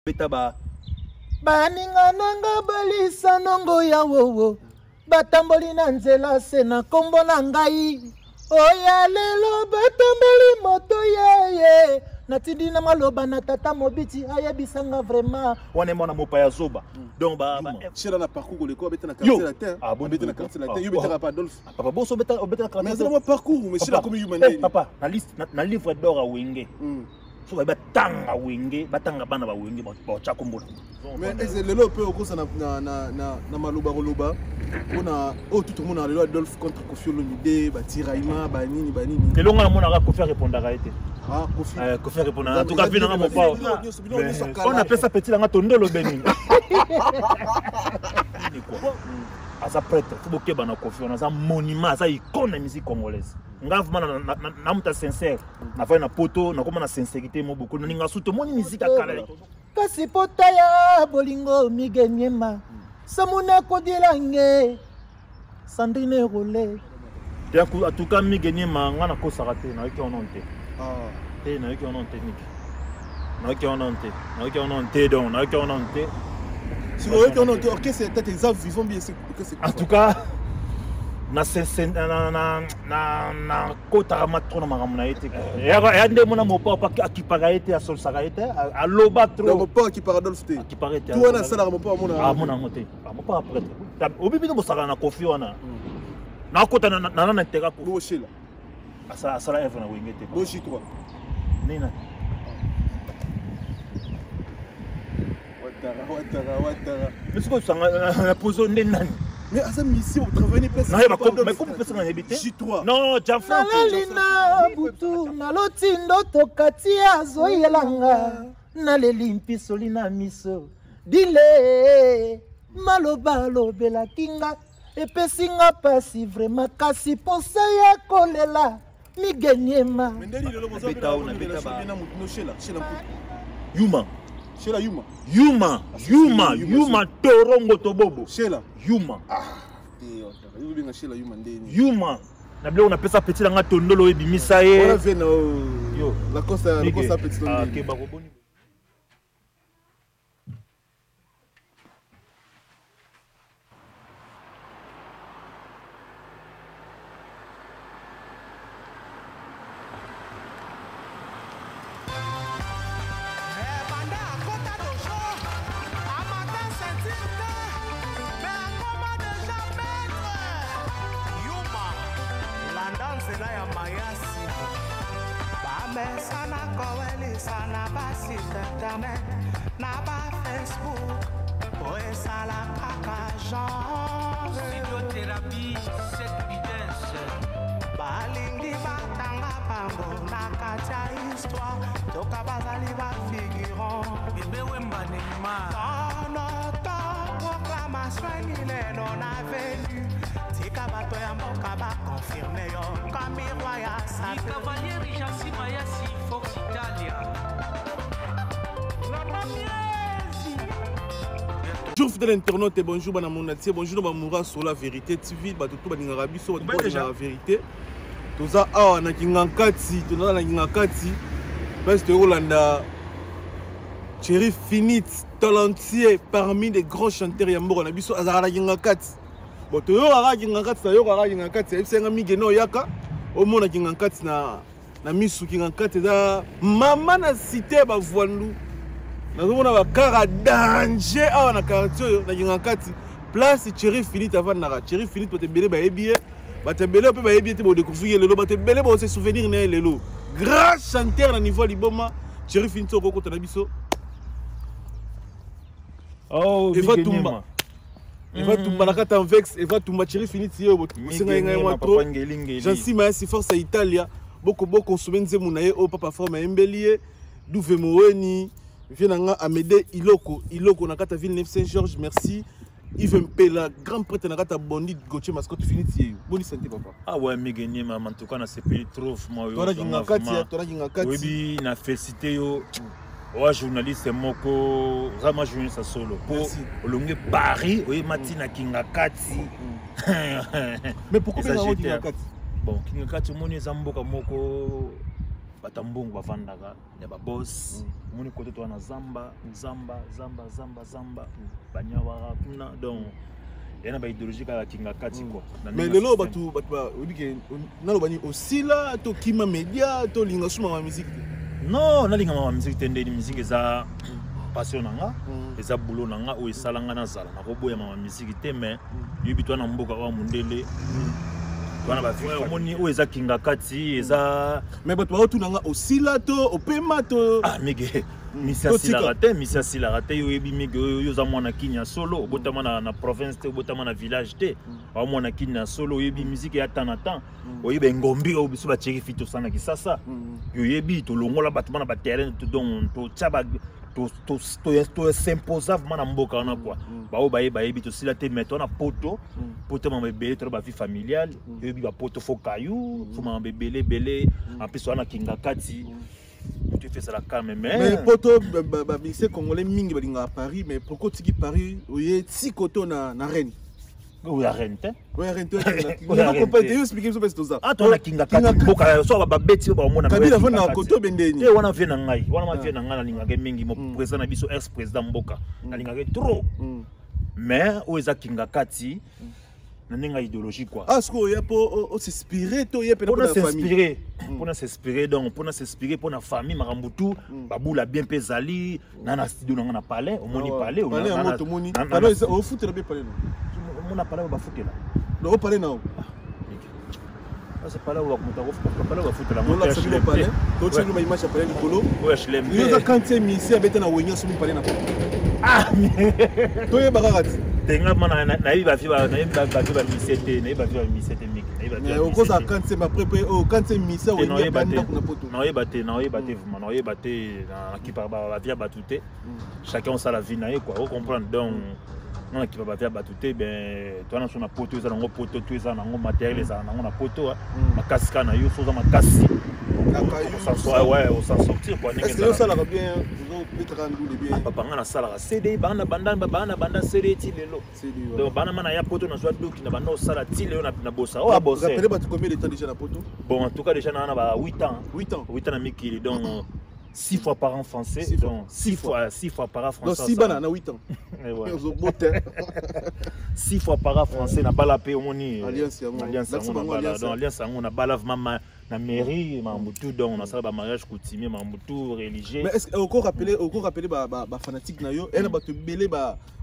Beta ba Baninga na nga balisa nongo ya wowo batamboli na nzela se na nkombo na ngai oya lelo batamboli moto yeye natindi na maloba na tata mobiti ayebisa nga vraiment wana mwana mopaya zoba donc ba ba Shela na parcours koleko abeta na quartier latin. Ah, bon, Abeta na quartier latin. Yo betaka pa Adolphe. Ah, papa boso obeta obeta na Mais quartier azala mwa parcours mais Shela akomi yuma Eh, ndeni. papa na liste na livre d'or ya wenge so baye batanga wenge batanga bana ba wenge batya kombo na Mais eze lelo mpe okosa na maloba koloba mpona oyo tout omona lelo Adolphe contre Koffi Olomide batiraillement banini banini. Lelo nga namonaka Koffi arépondaka ye te. Ah, Koffi. Koffi arépondaka en tout cas vi nanga mopao oyo napesa petit nanga tondolo beni aza prêtre fo bokeba na Koffi wana aza monument aza icône ya musique congolaise. Nga vraiment na moto ya sincère nafai na poto nakoma na sincérité mo bokolo naninga su tomoni musique ya kala. Kasi pota ya bolingo migeniema samuna kodilange Sandrine Role. En tout cas migeniema nga nakosaka te nayoki wana te. Te nayoki wana te mige. Nayoki wana te. Nayoki wana te donc nayoki wana te. Si oyoki wana te orchestre tete eza vivant bien orchestre. En tout cas na na na na na kotaka ma trop na makambo na ye te. Ya nde mona mopao akipaka ye te asolisaka ye te aloba trop. Mopao akipaka Adolphe te. Akipaka ye te. Tu wana asalaka mopao amona. Amona yango te. Mopao après. Obi bino bosakana na Koffi wana. Nakota na na na intérêt Koffi. Boshela. Asala asala œuvre na wenge te. Boshi toi. Nena. Watara watara watara. Mais sikoyo sanga na pozo nde nani? Mais aza musicien otravaille place. Nayeba mais comme pesa nga nayebi te. J3. Non, Gianfranco. Nalali na butu naloti ndoto kati azoyelanga naleli mpisoli na miso dile maloba alobelaki nga epesi nga pasi vraiment kasi posa ya kolela migeniema. Mais ndeni lelo bozo Beta ona, beta ba. na mutu no Shela, Shela Mputu. Yuma. Shela Yuma. Yuma, Yuma, Yuma Torongo Tobobo. Shela. Yuma. Ah, te watara. Yo benga Shela Yuma ndeni. Yuma. Na biloko napesa petit nanga tondolo ebimisa ye. Wana ve na Yo. La costa la costa petit Ah, ndeni. keba koboni. Bamesana kowelisa na basite internet na ba Facebook po esala kaka genre Physiothérapie, cette vitesse. Balingi batanga bango na kati ya histoire toka bazali bafigurant Bébé Wemba Neymar. Dans notre proclamation ni lelo na venu tika bato ya mboka bakonfirme yo kamirwa ya Di Cavalieri Jansi Mayasi Fox Italia. La Miezi. Bonjour fidèle internaute, bonjour bana monatier, bonjour ba sur la vérité TV, bato tout balingaka biso, bato balingaka la vérité. Toza awa na Kingankati, toza na Kingankati. Place de Rolanda Thierry Finit, talentier parmi les grands chanteurs ya mboka na biso azalaka na Kingankati. Bon toyokaka Kingankati, toyokaka Kingankati, ayebisa nga mige no yaka omona Kingankati na misu. Kingankati eza mama na cité ya bavwandu. Nazomona bakara danger awa na quartier oyo na Kingankati. Place Thierry Finit avandaka. Thierry Finit bato ebele bayebi ye, bato ebele mpe bayebi ye te, bodécouvrir ye lelo, bato ebele bose souvenir na ye lelo. Grand chanteur na niveau ya liboma Thierry Finit okokota na biso. Oh, Eva Mige Tumba. Niema. Eva Tumba na kati ya Vex, Eva Tumba Thierry Finit ye bosenga ye ngai mwa trop. Jansi Mayasi Force ya Italia boko bokonsome nzembo na ye oyo Papa Forme ayembeli ye. Douve Moweni vie na nga Amédée Iloko Iloko na kati ya Villeneuve Saint-Georges, merci. Yves Mpela grand prêtre na kati ya Bondi Gauthier Mascotte Finit ye. Boni santé papa. Ah ouais Mige Niema, en tout cas na sepeli trop moi yo. Tona Kingankati, tona Kingankati. Oui, na félicité yo. Oa journaliste moko, vraiment journaliste solo. Po olonge Paris, oye mati na Kingakati. Mais pourquoi Eza benga GTR. Kingakati? Bon, Kingakati omoni eza mboka moko. Bato ya mbongo bavandaka ya babos. Omoni kote to wana zamba, zamba, zamba, zamba, zamba, banyawaka kuna. Donc ya na baidéologie kaka kinga kati quoi. Na Mais ndenge ya lelo système. Bato oyebi ke naloba nini, osila to kima média to linga sumama musique te? Non, nalinga mama musique te. Ndeni musique eza passion na nga, eza boulot na nga oyo esala nga nazala. Nakoboya mama musique te, mais yoyebi to wana mboka oyo ya mondele to wana bavie. Omoni oyo eza kinga kati eza. Mais bato baotuna nga, osila to opema to? Ah, mige misi Totika. asilaka te, misi asilaka te. Yo oyebi mige oyo, yo oza mwana kini ya solo, obotama na province te, obotama na village te, oa mwana kini ya solo. Oyebi musique ya temps na temps, oyebi engombi oyo biso batieki fi tosala Kisasa. Yo oyebi tolongola bato bana baterrain, donc totya tosimposa vraiment na mboka wana quoi. Baoyo baye bayebi tosila te, mais toa na poto, poto mama ebele, toa bavie familiale. Oyebi bapoto fo kayu fo mama ebele ebele. En plus wana kinga kati moto efe ezala calme, mais Mais poto bamusicien congolais mingi balingaka Paris, mais pourquoi otiki Paris, oye ti koto na Reine? Oyo ya Reine te. Oya Reine te? Oyo ya Reine te. Yo explique biso mpesi toza. Ah, toa na kinga kati mboka so babeti oyo baomona. Kabila avanda na koto bendeni. Te, wana vie na ngai, wana ma vie na ngai, nalingaka mingi mo président na biso, ex président mboka, nalingaka trop. Mais oyo eza kinga kati na ndenge ya idéologie quoi. Ah, sikoyo oya mpo os'inspire to oye pena mpona mpona famille? S'inspirer, mpona s'inspirer, donc mpona s'inspirer, mpona famille, makambo tu babula bien mpe ezali na studio na nga na palais. Omoni palais? Palais yango tomoni, palais ofutela mpe palais no? Omona palais oyo bafutela? Donc opalais nao? Asa palais oyo moto palais oyo bafutela? Olakisa bino palais, totia bino baimage ya palais likolo. Oyo HLM. Yo oza quantième musicien abeta na Wenge asomi palais na poto, toyeba kaka ti. Te, nga ma nayebi bavie, nayebi bavie bamusicien te, nayebi bavie bamusicien te mingi, nayebi bavie. Mais okozala quantième après mpe oyo quantième musicien Te, Wenge naoyeba te. ndako na poto. Naoyeba te, naoyeba te vraiment, naoyeba te. Nakipa bavie ya bato te. Chacun osala vie na ye quoi, ocomprendre? Donc nga nakipa bavie ya bato te. Ben towana so na poto, eza nango poto to eza nango matériel, ezala nango na poto makasi kaka na yo. So oza makasi, ouais, os'en sortir quoi, ndenge Est ce que ezalaka. osalaka bien, ozobetaka ndule bien? Papa, nga nasalaka CD bana banda, bana banda CD ti lelo. CD, ouais. Donc bana ma na ya poto, nazwa doki na banda osala ti lelo na bosa oyo abose. Rappelez bato combien de temps déjà na poto? Bon, en tout cas déjà na ba 8 ans. 8 ans. 8 ans na mikili, donc 6 fois par an français. Six fois. Donc 6 fois, 6 fois par an Donc français. si bana na 8 ans. Eh ouais. Ozobota. 6 fois par an français na bala mpe omoni. Alliance yango. Alliance Lakisa yango na bango bala. alliance. Donc alliance yango na bala vraiment na mairie, makambo tout. Donc nasala bamariage coutumier, makambo tout religieux. Mais est ce que oko rappeler bafanatique na yo ena bato ebele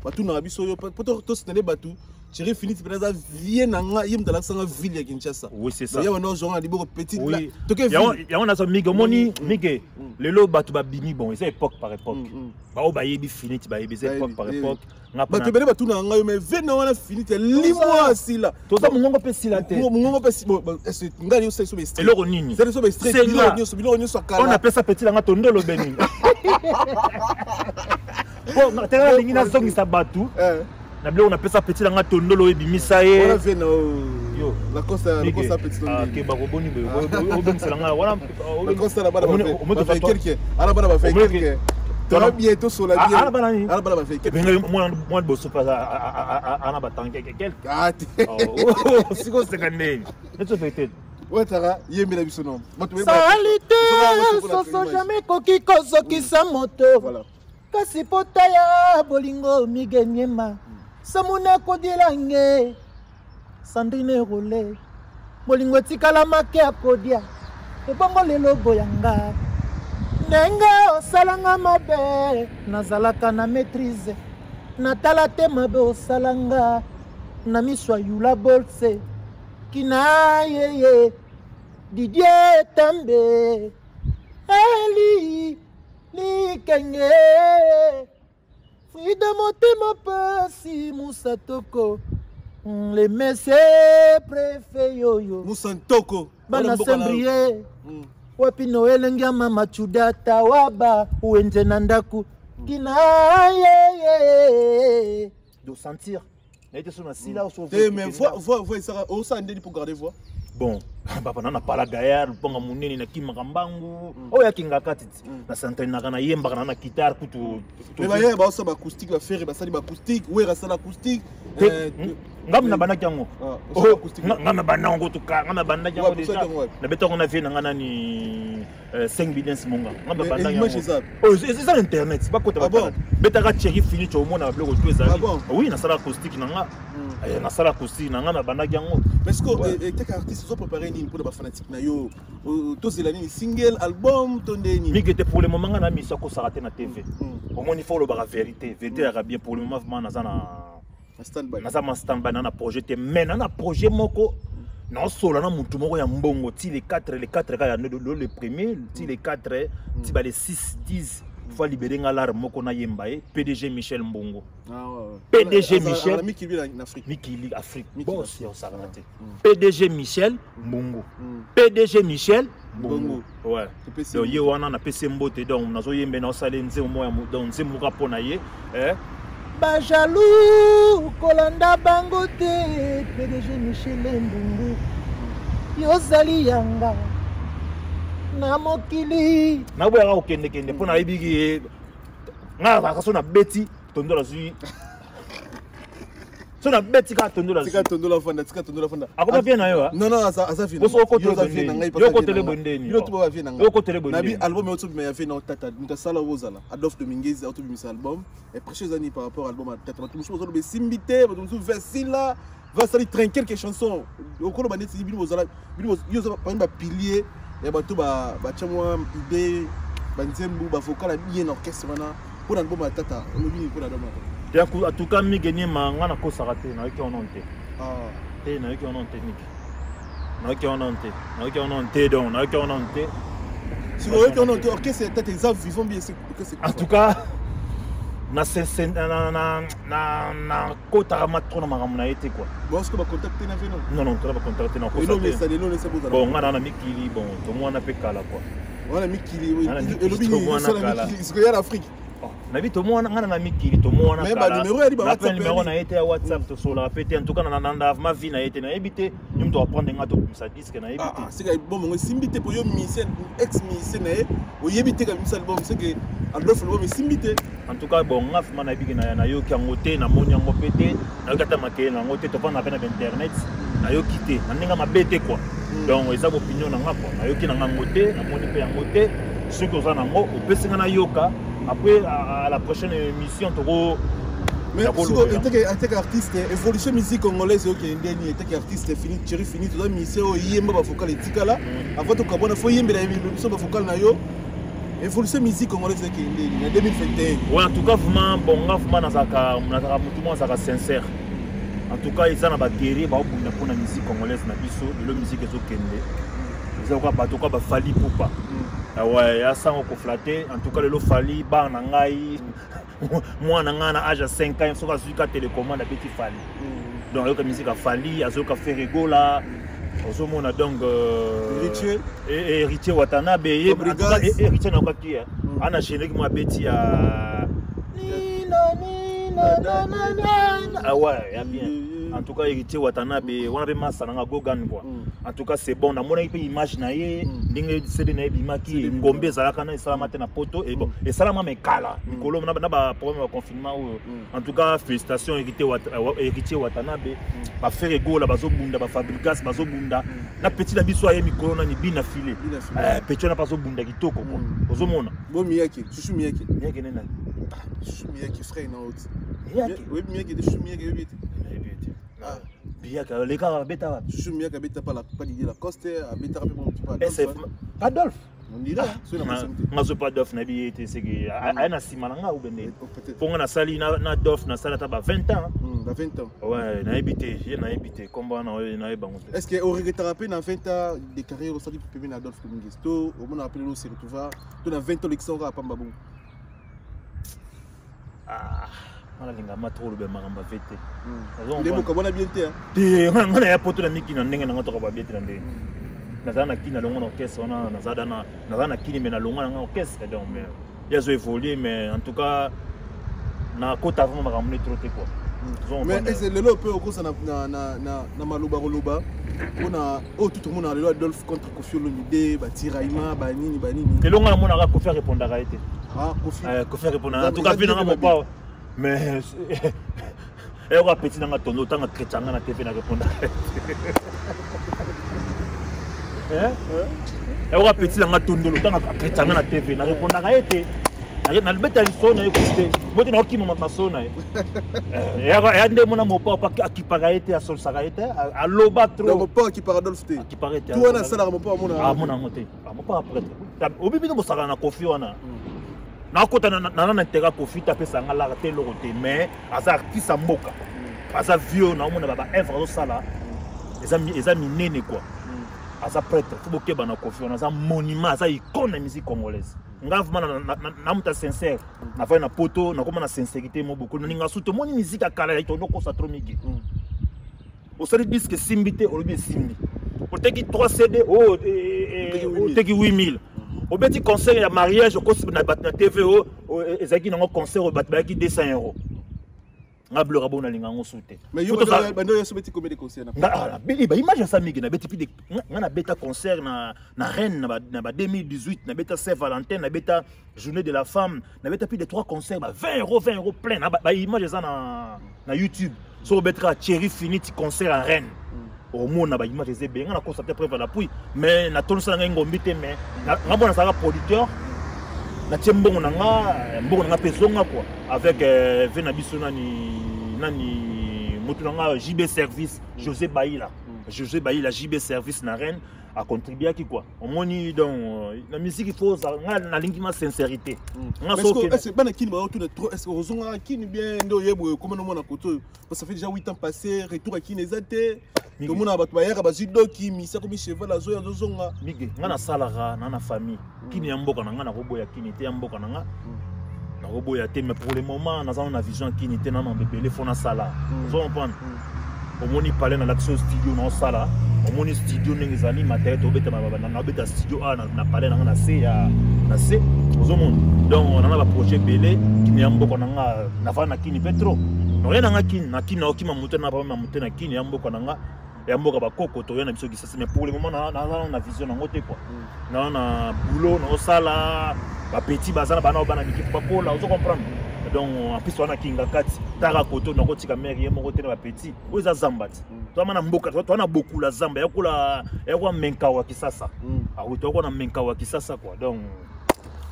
batunaka biso yo po tosinale bato Thierry Finiti mpena aza vie na nga, ye moto alakisanga ville ya Kinshasa? Oui, c'est ça. Ya wana ozonga na liboko petit. Oui. Toke Yango ville. yango nazo mingi omoni mingi lelo bato babimi. Bon, eza époque par époque. Baoyo bayebi Finiti bayebi, eza époque par époque. Nga Bato ebele batunaka ngai yo, mais vie na wana Finiti limwa asila. Toza mongongo mpe sila te. Mongongo mpe ngai yo osali so baextrait. Eloko nini? Sali so baextrait. Senga. Biloko nyonso, biloko nyonso ya Oyo kala. napesa petit nanga tondolo beni po tena nalingi nazongisa bato na biloko napesa petit nanga tondolo oyo ebimisa ye. Wana vie na Yo. Lacoste petit. Ke bakoboni boye obongisela nga wana. Lacoste na bana bavait quelque, ana bana bavait quelque, tola bien, tosola bien. Ana bana nini? Ana bana bavait quelque. Ebenge mwana liboso mpe ana batanke quelque. Ah te. Sikoyo oseka ndeni neti ofete. Wataka yembela biso no bato. Sali te, soso jamais ekoki kozokisa moto. Voilà. Kasi pota ya bolingo migeniema samuna kodiela nge Sandrine Role, bolingo etikala make ya kodia ebongo lelo boyanga ndenge osalanga mabe. Nazalaka na maîtrise, natala te mabe osalanga na miso ayula bolse kina yeye Didier Tambe Eli Likenge Frida motema pasi Musa Toko le mese préfet yoyo. Musa Ntoko. Bana Saint-Brieuc wapi Noel Ngiama Machuda Tawaba wenze na ndako kina yeye de sentir naye te so na sila so. Te, mais voix esaka osala ndeni pour garder voix? Bon, papa na pala gaillard mponga monene, nakimaka mbangu oyo akingaka titi, nas'entraînaka, nayembaka na guitare kutu. Mais bayaya baosala baacoustique, bafere basali baacoustique, Wera asala acoustique. Ngambi na bandaki yango. Ah, osala acoustique. Ngambi na banda yango tuka, ngambi na bandaki yango. Ouais, Déjà osala yango wapi? nabeta yango na vie na nga nani. 5 bidens monga nga Mais babandaki image yango. eza Oh, eza na internet bakota Ah bon? batala betaka Thierry Fini omona biloko tu ezali. Ah bon? Oui, nasala acoustique na nga. Nasala acoustique na nga, nabandaki yango. Mais ce que Ouais. eteka artiste ozo préparé nini mpona bafanatique na yo? Tozela nini, single, album to nde nini? Mingi te. Pour le moment, nga na miso akosaka te na TV. Omoni, fo olobaka vérité, vérité yaka bien. Pour le moment, vraiment, naza na Na stand by. Naza ma stand by, na na projet te, mais na projet moko naosola na motu moko ya mbongo ti le 4, le 4 kaka ya le premier, ti le 4, ti ba le 6, 10 faut libérer nga lare moko nayemba ye, PDG Michel Mbongo. Ah, ouais, ouais. PDG Michel. Ala mikili na Afrique. Mikili Afrique. Mikili Boss Afrique. ya osakana te, PDG Michel Mbongo. PDG Michel Mbongo. Mbongo. Ouais. Topesi Donc ye wana napesi ye mbote. Donc nazoyembe, naosala ye nzembo moko ya donc nzembo moko mpo na ye, eh. Bajaloux, kolanda bango te. PDG Michel Mbungu, yozali yanga na mokili. Naboyaka kokendekende mpo nayebiki ye nga nazalaka so nabeti tondo, nazwi so nabeti kaka tondo, nazwi. Tika tondola fanda, tika tondola fanda. Akoma vie na yo, ah? Non, non, aza vie. Boso okotele bondeni. Yo okotele bondeni. Bino to ba vie na ngai. Yo okotele bondeni. Nabi album oyo tobima ya vie na tata, moto asala oyo ozala Adolphe Dominguez autobimisa album. Et précieux eza nini par rapport à album ya tata? Bato mosusu bazoloba esimbi te, bato mosusu vesila vasali train quelques chansons. Okoloba neti bino bozala, bino yo oza parmi bapilier ya bato batya mwa idée, banzembu, bavocal ya bien na orchestre wana. Mpona album ya tata, olobi nini mpona album ya tata? Te, en tout cas, Mige Niema, nga nakosaka te, nayoki wana te. Ah. Te, nayoki wana te, Mige, nayoki wana te, nayoki wana te, donc nayoki wana te. Sikoyo oyoki wana te, orchestre ya tata eza vivant bien, orchestre? En tout cas, na sese- na na na na nakotaka ma trop na makambo na ye te, quoi. Bon, sikoyo bacontact te na veno? Non, non, tola bacontact te, nakosa elo te. mesana, elo nesa bozala. Bon, nga na mikili, bon, tomwana mpe kala, quoi. Wana mikili. Wana mikili, elobi nini? tomwana Osala kala. mikili, sikoyo ya na Afrique. Oh, nayebi tomwana, nga na mikili tomwana. Mais ba numéro yali, ba Na pe WhatsApp numéro yali. na ye te ya WhatsApp, tosolaka pe te. En tout cas, na ma vie na ye te, nayebi te. Ye moto aprendre nga tobimisa disque, nayebi Ah, te. ah, sika album yango esimbi te po yo musicien, ex musicien na ye, oyebi te kabimisa album, seke Adolphe album esimbi te. En tout cas, bon, nga vraiment nayebi ke nayoki yango te, namoni yango mpe te, nayoki ata makele na yango te. Tofanda mpe na bainternet, nayoki te na ndenge mabe te, quoi. Donc eza opinion na nga, quoi. Nayoki na ngango te, namoni mpe yango te. Soki oza nango, opesi nga nayoka. Après, à la prochaine émission, toko Mais nakolobela. siko eteke artiste, évolution musique congolaise okende nini? Eteke artiste fini, Thierry Fini, toza musicien oyo yemba bavocal etikala. Avant tokabwana, fo yembela biso bavocal na yo. Évolution musique congolaise ekende nini na 2021? Ouais, en tout cas, vraiment, bon, nga vraiment nazalaka motu moko azalaka sincère. En tout cas, eza na baguerrier baobunda mpona musique congolaise na biso. Lelo musique ezokende, eza lokola bato kwa baFally Ipupa. Ah ouais, ya sango koflatter. En tout cas, lelo Fally, bana na ngai, mwana ngai na age ya 5 ans, soki azwi ka télécommande, abeti Fally. Donc ayoka musique aFally, azoyoka Ferre Gola, ozomona, donc Héritier. Héritier Watanabe ye, en tout cas, Fabregas. Héritier nayokaki ye ana générique mo abeti ya Nina, Nina, na, na, na, na. Ah ouais, ya bien. En tout cas, Héritier Watanabe wana mpe masa nanga Gogan, quoi. En tout cas, c'est bon. Namonaki mpe image na ye, ndenge CD na ye ebimaki. CD. Ngombe ezalaka na esalama te na poto e, bon, esalama me kala mikolo na baproblème ya confinement oyo. En tout cas, félicitations Héritier Watanabe, baFerre Gola bazobunda, baFabregas bazobunda, na petit na biso aye mikolo nani, Bina File. Bina File. Petit wana mpe azobunda kitoko, quoi. Ozomona. Bo Miyake, Chouchou Miyake. Miyake nde nani? Chouchou Miyake, frère na oti. Miyake? Oyebi Miyake te? Chouchou Miyake, oyebi te? Nayebi te. Ah. Miyake alekaka, abeta wapi? Chouchou Miyake abeta pa pa Didier Lacoste, abetaka mpe mo pa SF Adolphe. On dirait, soki na kosami te. Nga zo pa Adolphe, nayebi ye te. Seke aye na nsima na nga ube ndenge? Oh, peut-être. Mpo nga nasali na Adolphe, nasali ata ba 20 ans. Ba 20 ans. Ouais, nayebi te ye, nayebi te kombo wana oyo, nayebi bango te. Est ce que oregrettaka mpe na 20 ans de carrière osali pembeni na Adolphe Dominguez, to omonaka mpe lelo ose retrouva, to na 20 ans olekisa kaka pamba bongo? Ah, nga nalinga ma trop oloba makambo ave te. Nde bokabwana bien te, hein? Te, nga na ya poto na miki na ndenge nanga toka babie te. Na ndenge nazala na kini, nalongwa na orchestre wana, nazala na kini, mais nalongwa nanga orchestre. Donc mais ye azo évolue, mais en tout cas nakota vraiment makambo ne trop te, quoi. Ozo Mais comprendre? est ce lelo mpe okosa na maloba koloba mpona oyo tu tomona lelo, Adolphe contre Kofi Olomide, batiraima, banini banini? Lelo nga namonaka Kofi arépondaka ye te. Ah, Kofi. Kofi arépondaka, en tout cas Eza vi nanga bien. mopao, mais eyoka petit nanga tondo otanga chrétien nga na TV na répondaka ye te. Yakoka petit na nga tondolo ntango akretisa nga na TV, na répondaka ye te, nalobeta lisolo na ye kutu te, bote naokima masolo na ye. Eya nde mona Mopao akipaka ye te, asolisaka ye te, aloba trop. Mopao akipaka Adolphe te? Akipaka ye te. Tu wana asalaka, Mopao amona? Amona yango te. Mopao prêtre, obi bino bosakana na Kofi wana, nakota nana na intérêt. Kofi te apesa nga laka te, eloko te, mais aza artiste ya mboka, aza vieux, naomona baœuvre azosala eza minene quoi. Aza prêtre, faut bokeba na Kofi wana, aza monument, aza icône ya musique congolaise. Nga vraiment na moto sincère, nafai na poto, nakoma na sincérité mo bokolo, naninga su. Tomoni musique ya kala, tonokosa trop mingi. Osali disque, esimbi te, olobi esimbi. Oteki 3 CD, oteki 8000. Obeti concert ya mariage, okosi na bato na TV, o ezalaki nango concert oyo bato bayaki 200 euros. Nga biloko bo nalinga yango su te. Baimage asa mingi nabeti pi nga nabeta concert na Rennes na ba 2018, nabeta Saint Valentin, nabeta Journée de la femme, nabeta plus de 3 concerts ba 20 euros, 20 euros plein. Baimage eza na YouTube. So obetaka Thierry Finiti concert en Rennes, omona baimage eza ebele. Nga nakosa te, preuve à l'appui, mais natondisa na ngai ngombi te, mais nga mpo nazalaka producteur, natie mbongo na nga, mbongo na nga mpe ezonga quoi, avec ve na biso nani nani, moto na nga JB Service, José Baila, José Baila, JB Service na Rennes, acontribuaki quoi. Omoni, donc na musique il faut nga nalingi ma sincérité. Nga so bana Kini baotuna trop, est ce que ozongaka Kini bien nde oyeba oyo ekoma nomona koto oyo? Ça fait déjà 8 ans passé, retour ya Kini eza te. Tomona bato bayaka, bazwi doki misi, akomi cheval, azoya, azozonga. Mige, nga nasalaka na famille. Kini ya mboka na nga, nakoboya Kini te, ya mboka na nga, nakoboya te, mais pour le moment naza na vision ya Kini te. Nano ebele fo nasala, ozo comprendre? Omoni palais, nalakisi oyo studio naosala, omoni studio ndenge ezali, matériel tobeta, nabeta studio awa na palais nanga na se ya na se, ozomona? Donc nanga baprojet ebele. Kini ya mboka na nga, navanda na Kini mpe trop, naoya nanga Kini, na Kini naokima moto na pama moto na Kini ya mboka na nga, ya mboka bakoko, toya na biso Kisasa. Mais pour le moment naza na vision nango te quoi. Naa na boulot naosala, bapeti baza na bana, bana mike bakola, ozo comprendre? Donc en plus wana Kinga Kati taka koto, nakotika mare ye moko te na bapeti oyo eza zamba ti. Toama na mboka, toa na bokula zamba, yakola yakola Menkao ya Kisasa, awi toakola na Menkao ya Kisasa quoi, donc.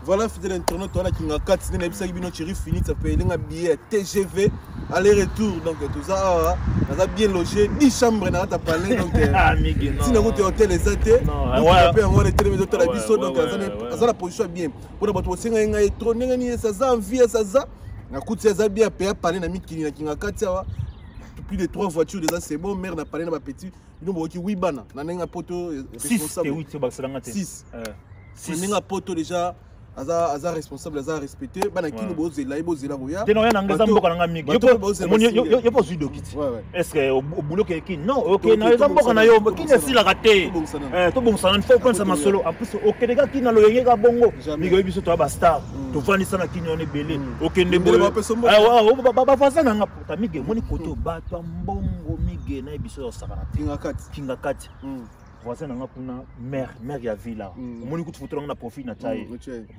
Voilà, fidèle internaute, wana Kinga Kati nde nayebisaki bino, Thierry Finit apeyelinga billet ya TGV aller retour. Donc toza awa, naza bien logé, 10 chambre na kati ya palais, donc ntina kutu ya hotel eza te. Mpe yango wana etelemi, ezotala biso. Donc aza na position ya bien mpona bato bosengai ngai trop ndenge nini esi aza envie, esi aza nakuti, aza bien apeya palais na mikili na Kinga Kati awa, plus de 3 voitures déjà, c'est bon. Mare na palais na bapeti, bino bokoki wi bana na ndenge ya poto. Responsable 6 na ndenge ya poto déjà, aza responsable, aza respecté. Bana Kini bozela ye, bozela koya. Te, naoya nanga, eza mboka nanga mingi. Yo mpo ozwi doki ti, est ce que obuloki Kini? Non, okende, eza mboka na yo. Kini esilaka te, tobongisana, fo okanisa masolo. En plus okende kaka Kini na loyenge kaka bongo mingi, oyebi biso toya bastar, tovandisa na Kini wana ebele. Okende bavoisin nanga ta mige, omoni kote bato ya mbongo mige, nayebi biso osakana te. Kinga Kati, voisin nanga kuna, maire ya ville. Omoni kutu foto nanga na profil na tia ye,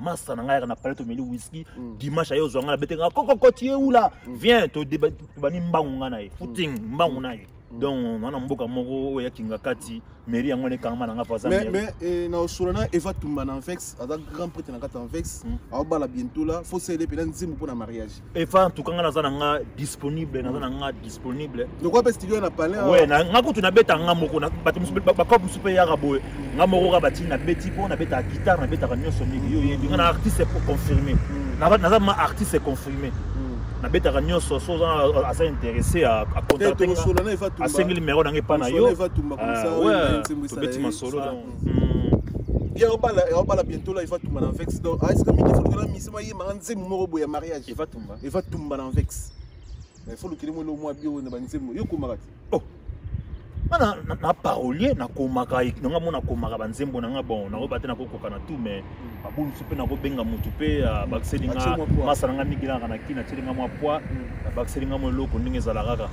masa na ngai yaka na palais, tomeli whisky dimanche, aye ozwa ngai na bete nga kokokoti ye ula, viens tobani mbangu nga na ye footing mbangu na ye. Donc na mboka moko oyo ya Kinga Kati, mairie yango ekangama nanga voisin. Mais na osola na Eva Tumba na Anvex, aza grand prêtre na kati ya Anvex, aobala bientôt là, faut sele mpena nzembo mpo na mariage. Eva, en tout cas nga naza na nga disponible, naza na nga disponible. Lokwa mpe studio na palais. Ouais, nga kutu nabeta nga moko, bato bakope mosusu mpe yaka boye, nga moko kaka batini nabeti mpo nabetaka guitare, nabetaka nyonso mingi. Yo oyebi nga na artiste confirmé, naza ma artiste confirmé, nabetaka nyonso. So aza intéressé, acontacte, asengi numéro nanga epa na yo, tobeti masolo. Bien, obala bientôt là, Eva Tumba na Vex. Donc est ce que mingi faut lukela misima yembanga nzembo moko boye ya mariage? Eva Tumba. Eva Tumba na Vex, il faut lukele mo mwa bio na banzembo yo komaka te. Oh, nga na parolier, nakomaka nanga mo, nakomaka banzembo nanga. Bon, nakoyeba te, nakokoka na tout, mais babulusu mpe nakobenga motu mpe abakiseli nga, masa nanga mingi naka na Kini, atieli nga mwa poids, abakiseli nga mwa eloko ndenge ezala kaka.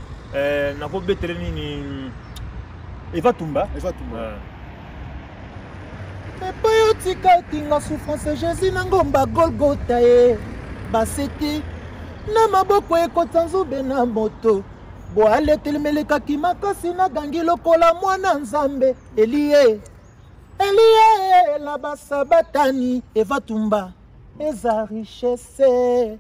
Nakobetele nini? Eva Tumba. Eva Tumba. Epai otikaki nga souffrance, Jésus, na ngomba Golgota ye, baseti na maboko ekota nzube na moto boaletelemelekaki makasi, nagangi lokola mwana Nzambe Elie. Elie la basabatani Eva Tumba eza richesse.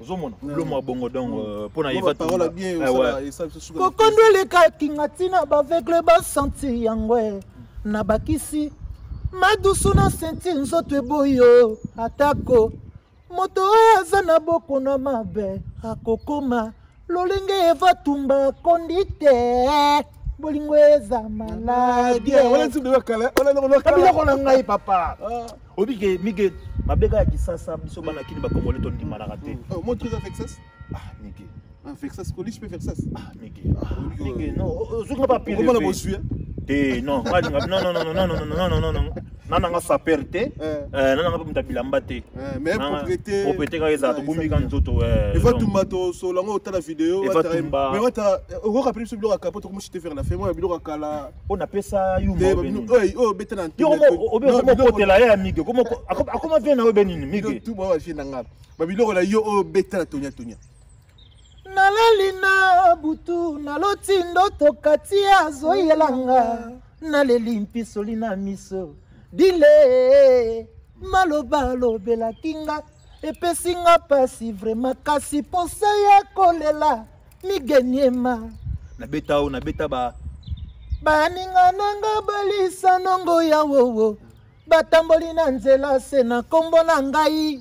Ozomona lomo ya bongo donc mpo na Mwa Eva ba parole Tumba. ya bien, Eh, ouais. esala biso suka na Kokondo elekaki nga ntina baveugle basanti yango e. Na bakisi madusu na senti nzoto eboyo atako moto oyo aza na bokono mabe akokoma lolenge Eva Tumba akondi te bolingo eza maladi. Bien, wana nzembo ya kala, wana eloko ya kala. Biloko na ngai papa. Ah. Obike mike mabeka ya Kisasa biso bana kini bakongole tondimanaka te. Oh, moi, très avec ça. Ah mike. Ah, Vexas, Colis, je peux faire ça. Ah mike. Ah mike non, ozoka pa pile. Comment la bossu, hein? Te non, nga linga non non non non non non non non non. Na nanga saper te. Eh. Eh na nanga pe muta bilamba te. Eh, mais Nanga- propriété. Propriété kaka ezala Ah, tobombi eza ka bien. nzoto eh. Eva donc. Tumba to solango otala vidéo Eva Tumba. Mais wata oko rappeler biso biloko ya kala po tokomi chute vers la fin moi biloko ya kala Oyo napesa yuma te oyo babino nini. oyo oyo obeta na Yo obe okotela ye ya mike. Komo akoma vie na oyo be nini mike. tout ba vie na nga ba biloko na yo oyo obeta na tonya tonya. Nalali na butu naloti ndoto kati azoyelanga naleli mpisoli na miso dile maloba alobelaki nga epesi nga pasi vraimen kasi posa ya kolela migeniema. Nabeta oyo nabeta ba baninga nanga balisa nongo ya wowo batamboli na nzela se na nkombo na ngai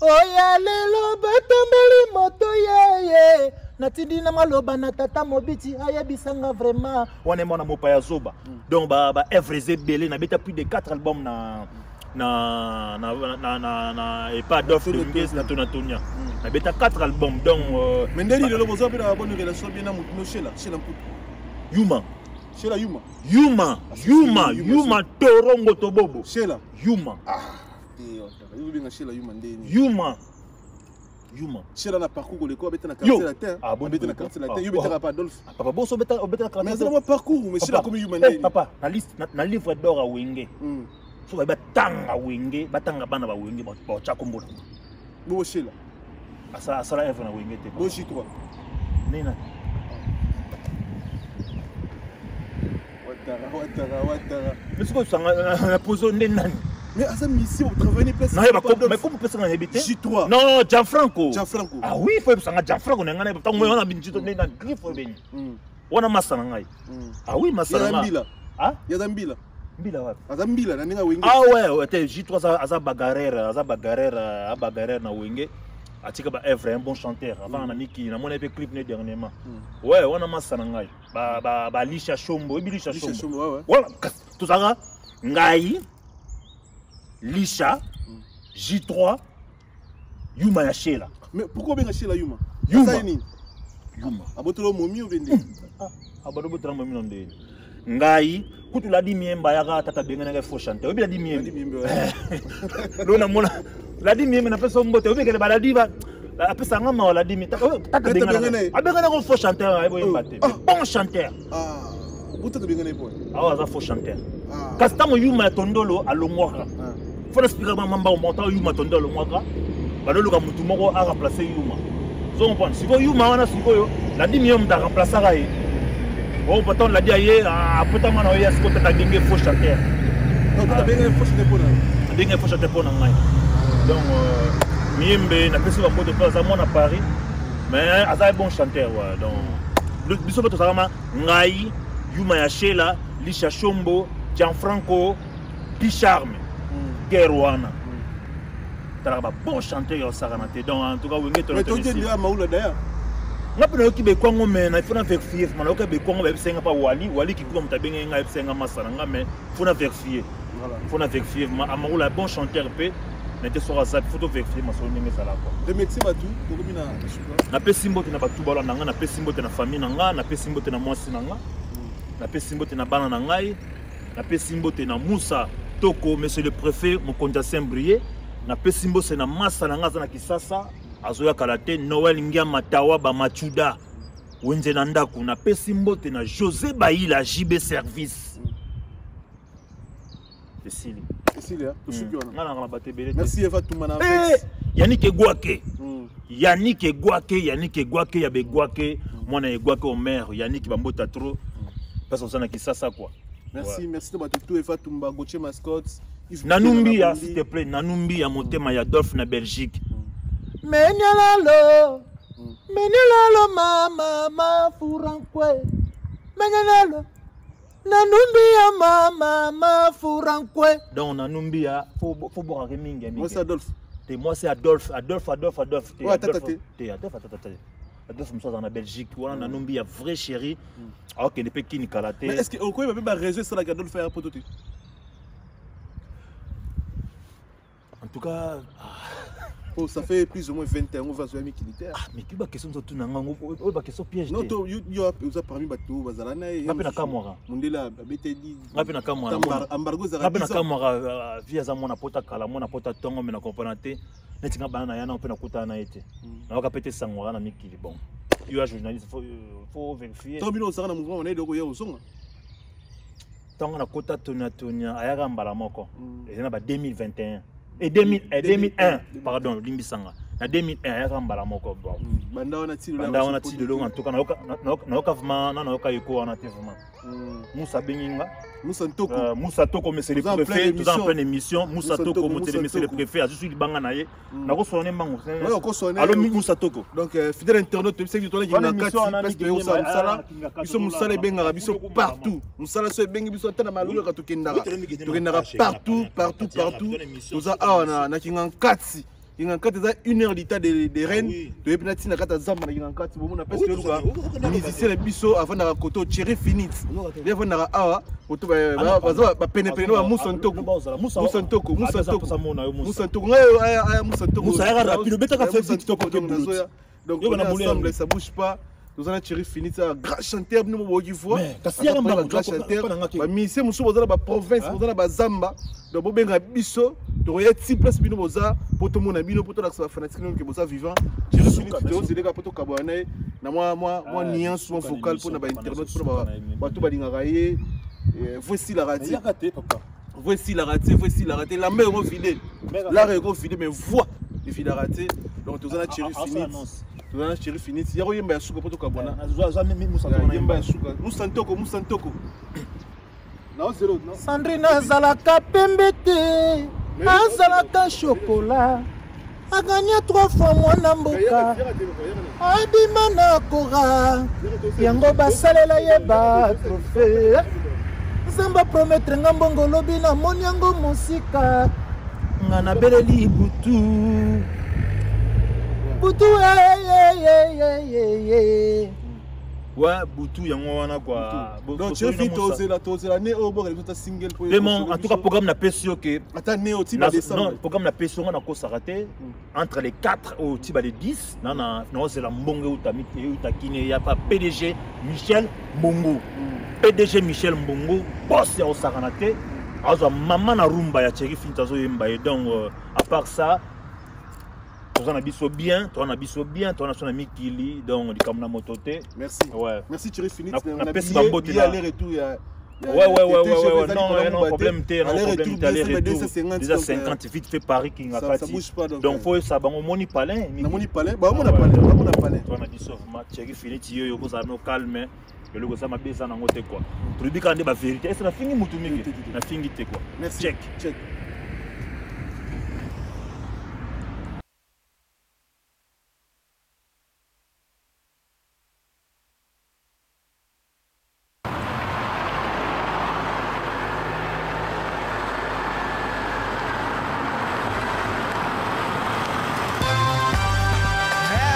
oya lelo batamboli moto yeye natindi na maloba na tata mobiti ayebisanga vraiment wana ye mwana mopaya zoba. Donc ba ba œuvres eza ebele nabeta plus de 4 albums na na na na na na epa Adolphe Dominguez na Tona Tonia. Nabeta 4 albums donc Mais ndeni lelo boza mpe na bonne relation bien na mutu no Shela Shela Mputu. Yuma. Shela Yuma. Yuma, Yuma, Yuma, Yuma Torongo Tobobo. Shela. Yuma, Ah te otaka yo benga Shela Yuma ndeni. Yuma. Yuma. Shela na parcours koleko abeta na Yo. quartier latin. Ah, bon, Abeta na bon, quartier ah, latin yo oh. betaka pa Adolphe. Ah, papa boso obeta obeta Mais azala mwa parcours mais Shela komi Yuma Eh, ndeni. papa, na liste na livre d'or ya Wenge. So ba batanga Wenge, batanga bana ba Wenge ba ba kombo na. Bobo Shela. Asala asala œuvre na Wenge te. Bo J3. Nena. Watara watara watara. Mais sikoyo sanga na pozo nde nani? Mais aza musicien otravaille place. Na yeba ko mais comme pesa nga yebi te. J3. Non, Gianfranco. Gianfranco. Ah oui, faut yebisa nga Gianfranco na nga na tango wana binjito nde na griffe beni. Wana masa na ngai. Ah oui, masa na Yaza nga. mbila. Ah? Yaza mbila. Mbila wapi? Aza mbila na ndenge awenge. Ah ouais, ouais, te J3 aza bagarreur, aza bagarreur, abagarreur na Wenge. Atika ba œuvre un bon chanteur. Avant na miki, na mona pe clip ne dernièrement. Ouais, wana masa na ngai. Ba ba ba Lisha Shombo, ebi Lisha Lisha Shombo. Shombo, ouais, ouais. Voilà, tozalaka ngai, Lisha, J3, Yuma ya Shela. Mais pourquoi obenga Shela Yuma? Yuma. Asali nini? Yuma. Abotolo momi obende. Abado botala mami na ndeni. Ngai, kutu ladi miemba yaka tata benganaka faux chanteur. Oyebi ladi Ladi miembe. Miembe, ouais. Lo namona ladi miembe napesa yo mbote. Oyebi kele baladi ba apesa nga mawa ladi miembe. Tata Tata bengana. bengana ye. Abenganaka faux chanteur ayebi oyemba te. Ah. Bon chanteur. Ah, botata bengana ye po. Awa aza faux chanteur. Ah. Kasi ntango Yuma ya Tondolo alongwaka. Ah. Fona speaker ba mamba omonta Yuma Tondolo alongwaka. Baloluka mutu moko a remplacer Yuma. Ozo comprendre? Sikoyo Yuma wana sikoyo ladi miembe moto aremplaçaka ye. Oh, pourtant ladi aye apota mwana oye sikoyo tata abenge faux chanteur. Non, tata bengana ye faux chanteur po na. Abenge faux chanteur mpo na ngai. Donc Miembe napesi bambote mpo aza mwana Paris mais aza bon chanteur ouais. Donc biso mpe tozalaka ma ngai Yuma ya Shela, Lisha Shombo, Gianfranco, Picharme guerre wana talaka ba bon chanteur ya osakana te. Donc en tout cas Wenge Mais toke ndia Maula d'ailleurs. Nga mpe nayoki bekwango me na faut na vérifier ma nayoki bekwango bayebisa nga pa Wali Wali Kikuba moto abenge nga ayebisa nga masa na nga mais faut na vérifier. Voilà. Faut na vérifier ma Amaroula bon chanteur mpe na te soki aza faut to vérifier masolo ndenge ezala quoi. Remercier batu tokomi na suka. Napesi mbote na bato balanda nga, napesi mbote na famille na nga, napesi mbote na mwasi na nga, napesi mbote na bana na ngai, napesi mbote na Moussa Toko monsieur le préfet mokonzi ya Saint-Brieuc, napesi mbote na masa na nga aza na Kisasa azoyakala te Noël Ngiama Tawa Bamachuda wenze na ndako, napesi mbote na José Bayila JB Service. Esili. Esili, hein? Tosuki wana. Nga nanga na bato ebele te. Merci Eva Tumba na Eh, Vex. Yannick Egwake. Yannick Egwake, Yannick Egwake ya Begwake, mwana Egwake Omer, Yannick bambota trop. Parce que na Kisasa quoi. Merci, merci na bato tout, Eva Tumba, Gauthier Mascotte, Yves Nanumbi ya Butelela s'il te plaît, Nanumbi ya motema ya Adolphe na Belgique. Menyalalo, menyalalo mama mafurankwe. Menyalalo, nanumbi ya mama mafurankwe. Donc Nanumbi ya faut faut boire mingi mingi. Moi c'est Adolphe. Te moi c'est Adolphe, Adolphe, Adolphe, Adolphe. Te Ouais, tata Adolphe, te. te Adolphe, tata te. Adolphe mosusu aza na Belgique wana Nanumbi ya vrai chéri. Akokende mpe kini kala te. Mais est-ce que okoyeba mpe baréseau esalaka Adolphe aya poto te? En tout cas, Oh, ça fait plus ou moins 21 ans oyo mikili te. ah, mais ki baquestion nzotuna ngango oyo baquestion piège Non, te. to yo yo oza parmi bato oyo bazala na ye. Nga mpe nakamwaka. Mondele abeteli. Nga mpe nakamwaka. Embargo Nga mpe ezalaka 10 ans. nakamwaka vie aza mwana pota kala mwana pota ntongo me na comprendre te neti nga bana na ya na mpe nakutana na ye te nayoka mpe te sango aka na mikili. Bon, yo ya journaliste faut vérifier. Ntango bino ozalaka na mouvement wana eloko ya ozonga. Ntango nakota toniatonia ayaka mbala moko Mm. eza na ba 2021 et 2000 eh, 2001 pardon, limbisanga, na 2001 ayaka mbala moko. Bon, Banda wana ti lelo. Banda wana ti lelo, en tout cas nayoka vraiment na nayoka eko wana te vraiment. Musa abengi nga. Musa Ntoko. Moussa Toko, monsieur le Toza en préfet, pleine toza en émission. pleine émission. Moussa Moussa Toko, Toko, monsieur Moussa monsieur le Toko. préfet, azwi libanga na ye. Nakosona mbango. Ouais, okosona. Allo Moussa Toko. Donc fidèle internaute, toyebisaki biso tolaki Wana na kati émission wana place mingi toyokosala mingi, mosala. ah, Kinga Biso mosala ebengaka biso partout. Mosala so ebengi biso ata na malulaka tokendaka. Tokendaka partout, partout, partout. Toza awa na Kinga Nkati. Kinga Nkati eza une heure d'état de Rennes. Toyebi na ntina kati ya zamba na Kinga Nkati. Bomona place toyeluka musicien na biso avandaka koto Thierry Finit. Ye avandaka awa koto baza bapenepene na ba Musa Ntoko. Musa Ntoko, Musa Ntoko. Musa Ntoko, ngai aya aya Musa Ntoko. Musa ayaka rapide, obetaka Aya fait Musa vite, Ntoko, tokoke donc boulot. nazoya. Donc Yo on est bana boulot ensemble, yango. ça bouge pas. Toza na Thierry Finit, un grand chanteur, bino boyoki voix. Mais, kasi yaka mbango, grand toza chanteur. mpo na nga te. Bamusicien mosusu boza na baprovince, boza na bazamba. Donc bobenga biso, tokoya ti place bino boza po tomona bino po tolakisa bafanatike bino ke boza vivant. Thierry Finit, tozeleka po tokabwana na ye na mwa Ah, nuance mwa suka na vocal émission, mpona bainternet, suka mpona na émission. bato balingaka ye. Voix esilaka te. Yaka te papa. Voix esilaka te, voix esilaka te. Lamba yango vide, l'art yango vide, mais voix evidaka te. Donc toza na Thierry Finit, toza na Thierry Finit ya koyemba ya suka mpo tokabwana. Yemba ya suka, Musa Ntoko, Musa Ntoko naozelo. Sandrine azalaka pembe te, azalaka shokola, aganya trois fois mwana mboka, abima na kora yango basalela ye batrofe. Nzambe aprometre nga mbongo lobi, namoni yango mosika. Nga nabeleli butu. Butu eyeyeyeyeye. Ouais, butu yango wana quoi. Donc Thierry Finit, tozela tozela ne oyo bokala biso ata single po Vraiment, en tout cas programme napesi yo ke ata ne oyo ti ba Non, décembre. programme napesi yo nga nakosaka te entre les 4 oyo ti ba les 10 na naozela mbongo euta euta kini ya pa PDG Michel Mbongo. PDG Michel Mbongo, boss ya osakana te, azwa mama na rumba ya Thierry Finit azoyemba ye. Donc à part ça toza na biso bien, toza na biso bien, toza na biso na mikili, donc likambo na moto te. Merci. Ouais. Merci Thierry Finit. Napesi na bambote billet na- aller retour ya Ouais, non, ouais, non, problème te, non, problème te, aller aller-retour retour, déjà 50 vite fait Paris Kinga ça Kati. bouge pas, donc, Donc faut ça bango moni palin. Namoni palin, baomona palin, baomona palin. Toi na biso vraiment Thierry Finit yo yo kozala no calme. Eloko eza mabe eza nango te quoi. Tolobi kaka nde ba vérité. Est-ce nafingi mutu mingi? Te, te, te. Nafingi te quoi. Merci. Check. Check.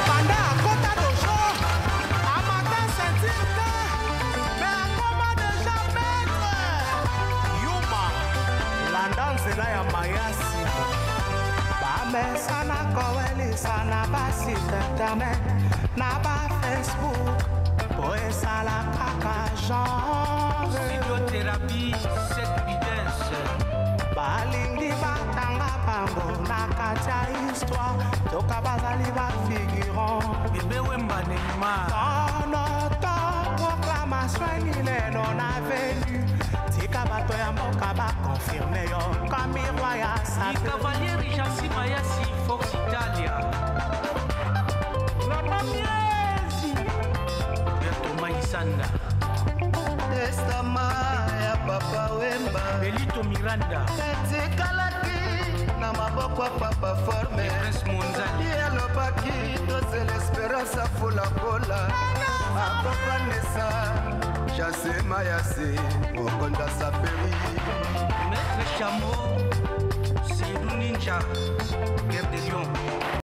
Banda akota dojo, amata ceinture te, me akoma deja maître. Yuma landa nzela ya mayasi, bamesana kowelisa na basite internet na bafacebook po esala kaka genre. Physiothérapie, cette bidence. Balingi batanga bango na kati ya histoire, toka bazali bafigurant. Bébé Wemba Neymar. Dans notre proclamation lelo na venu, tika bato ya mboka bakonfirme yo kamirwa ya I sape. Cavalieri Jansi Mayasi, Fox Italia. Mama Miezi. Ya Thomas Isanda. Testama ya Papa Wemba. Belito Miranda. Etikalaki na maboko ya papa forme. Prince Monzali. Ye alobaki tozela esperance afulakola akopanesa jase mayase mokonzi asapeli. Maître Chameau, Seydou Ninja, Guerre de Lion.